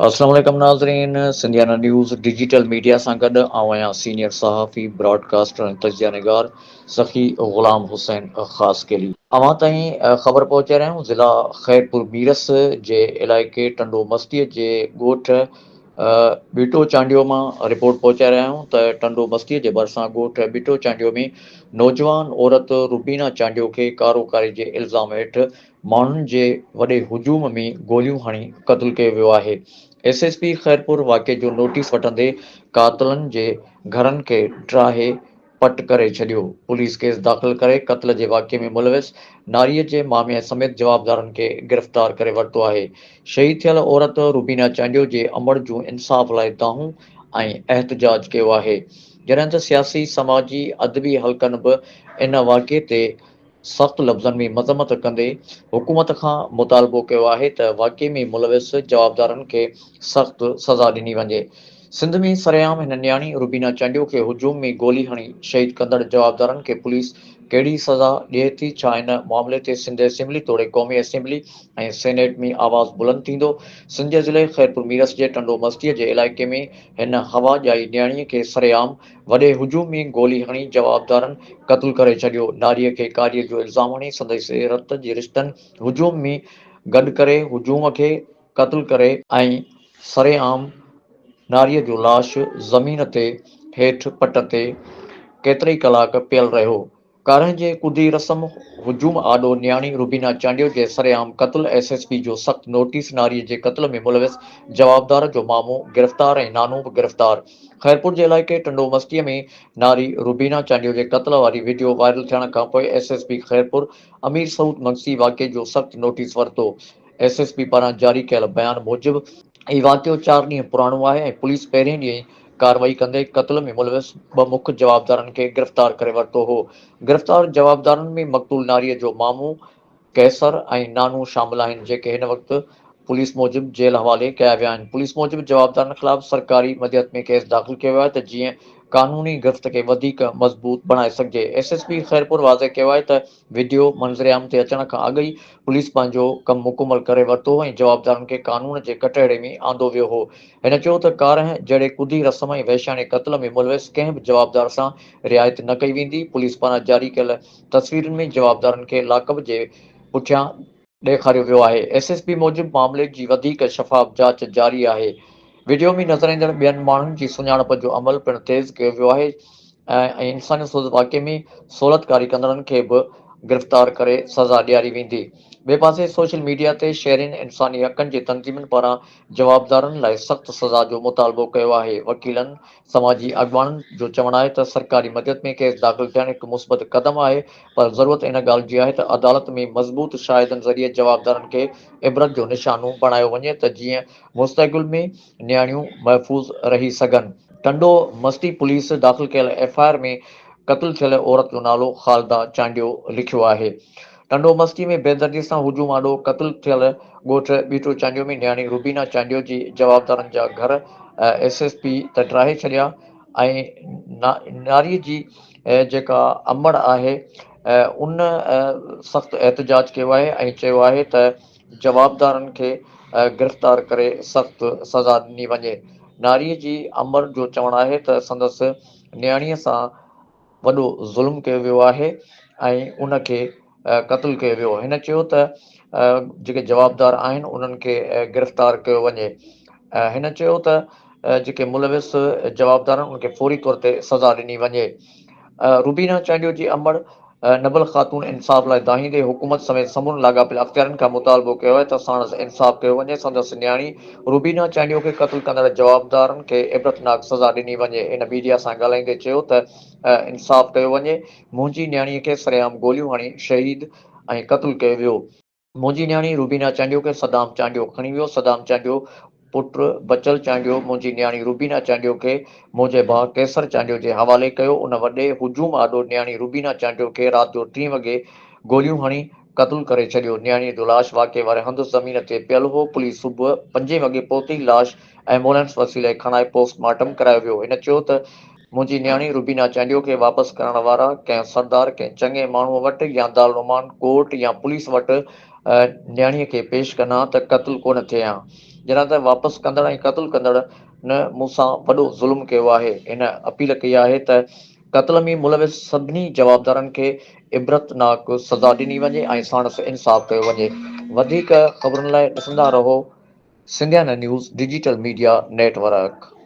السلام عليڪم ناظرين سنڌيانا نيوز ڊجيٽل ميڊيا سان گڏ آئون آهيان سينيئر صحافي براڊ ڪاسٽر ۽ تجزيه نگار سخي غلام حسين خاصخيلي. اوهان تائين خبر پهچائي رهيا آهيون ضلع خيرپور ميرس جي علائقي ٽنڊو مستي جي ڳوٺ ٻيٽو چانڊيو مان رپورٽ پهچائي رهيا آهيون ته ٽنڊو مستي جي ڀرسان ڳوٺ ٻيٽو چانڊيو ۾ نوجوان عورت روبينا چانڊيو کي ڪارو ڪاري جي الزام هيٺ ماڻهن جي وڏي هجوم ۾ گوليون هڻي قتل ڪيو ويو آهي، ايس ايس پي خيرپور واقعي جو نوٽيس وٺندي قاتلن جي گهرن کي ڊاهي پٽ ڪري ڇڏيو، پوليس ڪيس داخل ڪري قتل جي واقعي ۾ ملوث ناري جي مامي سميت جوابدارن کي گرفتار ڪري ورتو آهي، شهيد ٿيل عورت روبينا چانڊيو جي امڙ جون انصاف لاء دانهون ۽ احتجاج ڪيو آهي، جڏهن ته سياسي، سماجي، ادبي حلقن به ان واقعي تي سخت لفظن ۾ مذمت ڪندي حڪومت کان مطالبو ڪيو آهي ته واقعي ۾ ملوث جوابدارن کي سخت سزا ڏني وڃي. سنڌ ۾ سرعام هن نياڻي روبينا چانڊيو کي هجوم ۾ گولي هڻي شهيد ڪندڙ جوابدارن کي پوليس ڪهڙي سزا ڏئي ٿي ڇا ان معاملي تي سنڌ اسيمبلي توڙي قومي اسيمبلي ۽ سينيٽ ۾ آواز بلند ٿيندو سنڌ جي ضلعي خيرپور ميرس جي ٽنڊو مستيء جي علائقي ۾ هن هوا ڄائي نياڻي کي سرعام وڏي هجوم ۾ گولي هڻي جوابدارن قتل ڪري ڇڏيو، ناريء کي ڪاريء جو الزام هڻي سندس رت جي رشتن هجوم ۾ گڏ ڪري هجوم کي قتل ڪري، ۽ سرعام ناريء جو لاش زمين تي هيٺ پٽ تي ڪيترائي ڪلاڪ پيل رهيو، ڪارنهن جي ڪڌي رسم هجوم آڏو نياڻي روبينا چانڊيو جي سرعام قتل، ايس ايس پي جو سخت نوٽيس، ناري جي قتل ۾ ملوث جوابدار جو مامو گرفتار ۽ نانو به گرفتار، خيرپور جي علائقي ٽنڊو مستي ۾ ناري روبينا چانڊيو جي قتل واري وڊيو وائرل ٿيڻ کانپوء S S P Khairpur Amir Saud Magsi واقعي جو سخت نوٽيس ورتو، ايس ايس پي پاران جاري ڪيل بيان موجب هي واقعو چار ڏينهن پراڻو آهي ۽ پوليس پهرين ڏينهن ئي ڪارروائي ڪندي قتل ۾ ملوث ٻه مک جوابدارن کي گرفتار ڪري ورتو هو. گرفتار جوابدارن ۾ مقتول ناريء جو مامو قيصر ۽ نانو شامل آهن، جيڪي هن وقت پوليس موجب جيل حوالي ڪيا ويا آهن. پوليس موجب جوابدارن خلاف سرڪاري مديت ۾ ڪيس داخل ڪيو ويو آهي ته جيئن قانوني گرفت کي وڌيڪ مضبوط بڻائي سگهجي. ايس ايس پي خيرپور واضح ڪيو آهي ته وڊيو منظرعام تي اچڻ کان اڳ ئي پوليس پنهنجو ڪم مڪمل ڪري ورتو هو ۽ جوابدارن کي قانون جي ڪٽهڙي ۾ آندو ويو هو. هن چيو ته ڪارنهن جهڙي ڪڌي رسم ۽ وحشياڻي قتل ۾ ملوث ڪنهن به جوابدار سان رعايت نه ڪئي ويندي، پوليس پاران جاري ڪيل تصويرن ۾ جوابدارن کي لاڪب جي پٺيان ڏيکاريو ويو آهي، ايس ايس پي موجب معاملي جي وڌيڪ شفاف جاچ جاري آهي، وڊيو ۾ نظر ايندڙ ٻين ماڻهن جي سڃاڻپ جو عمل پڻ تيز ڪيو ويو آهي ۽ انساني سوز واقعي ۾ سهولتڪاري ڪندڙن کي به گرفتار ڪري سزا ڏياري ويندي. ٻئي پاسي سوشل ميڊيا تي شهرين انساني حقن جي تنظيمن پاران جوابدارن لاء سخت سزا جو مطالبو ڪيو آهي، وڪيلن، سماجي اڳواڻن جو چوڻ آهي ته سرڪاري مديت ۾ ڪيس داخل ٿيڻ هڪ مثبت قدم آهي پر ضرورت ان ڳالهه جي آهي ته عدالت ۾ مضبوط شاهدن ذريعي جوابدارن کي عبرت جو نشانو بڻايو وڃي ته جيئن مستقبل ۾ نياڻيون محفوظ رهي سگهن. ٽنڊو مستي پوليس داخل ڪيل ايف I R ۾ قتل ٿيل عورت جو نالو خالده چانڊيو لکيو آهي. ٽنڊو مستي ۾ بيدردي سان هجوم آڏو قتل ٿيل ڳوٺ ٻيٽو چانڊيو ۾ نياڻي روبينا چانڊيو جي جوابدارن جا گهر ايس ايس پي ته ڊاهي ڇڏيا ۽ ناري جي جيڪا امڙ آهي ان سخت احتجاج ڪيو آهي ۽ چيو آهي ته جوابدارن کي گرفتار ڪري سخت سزا ڏني وڃي. ناري جي امڙ جو چوڻ آهي ته سندس نياڻي سان وڏو ظلم ڪيو ويو آهي ۽ ان کي قتل ڪيو ويو. هن چيو ته جيڪي جوابدار آهن انهن کي گرفتار ڪيو وڃي. هن چيو ته جيڪي ملوث جوابدار آهن انهن کي فوري طور تي سزا ڏني وڃي. روبينا چانڊيو جي امڙ نبل خاتون انصاف لاء دانهيندي حڪومت سميت سمورن لاڳاپيل اختيارين کان مطالبو ڪيو آهي ته ساڻس انصاف ڪيو وڃي، سندس نياڻي روبينا چانڊيو کي قتل ڪندڙ جوابدارن کي عبرتناڪ سزا ڏني وڃي. هن ميڊيا سان ڳالهائيندي چيو ته انصاف ڪيو وڃي، منهنجي نياڻي کي سرعام گوليون هڻي شهيد ۽ قتل ڪيو ويو. منهنجي نياڻي روبينا چانڊيو کي صدام چانڊيو کڻي ويو، صدام چانڊيو پٽ بچل چانڊيو منهنجي نياڻي روبينا چانڊيو کي منهنجي ڀاء قيصر چانڊيو جي حوالي ڪيو، ان وڏي هجوم آڏو نياڻي روبينا چانڊيو کي رات جو ٽين وڳي گوليون هڻي قتل ڪري ڇڏيو، نياڻي جو لاش واقعي واري هنڌ زمين تي پيل هو، پوليس صبح پنجين وڳي پهتي، لاش ايمبولينس وسيلي کڻائي پوسٽ مارٽم ڪرايو ويو، هن چيو ته منهنجي نياڻي روبينا چانڊيو کي واپس ڪرڻ وارا ڪنهن سردار، ڪنهن چڱي ماڻهوء وٽ يا دارالعمان ڪورٽ يا پوليس وٽ نياڻيء کي پيش ڪن ها ته قتل ڪونه ٿئي ها. جڏهن ته واپس ڪندڙ ۽ قتل ڪندڙ ن مون سان وڏو ظلم ڪيو آهي. هن اپيل ڪئي آهي ته قتل ۾ ملوث سڀني جوابدارن کي عبرتناڪ سزا ڏني وڃي ۽ ساڻس انصاف ڪيو وڃي. وڌيڪ خبرن لاء ڏسندا رهو Sindhiana news digital media network.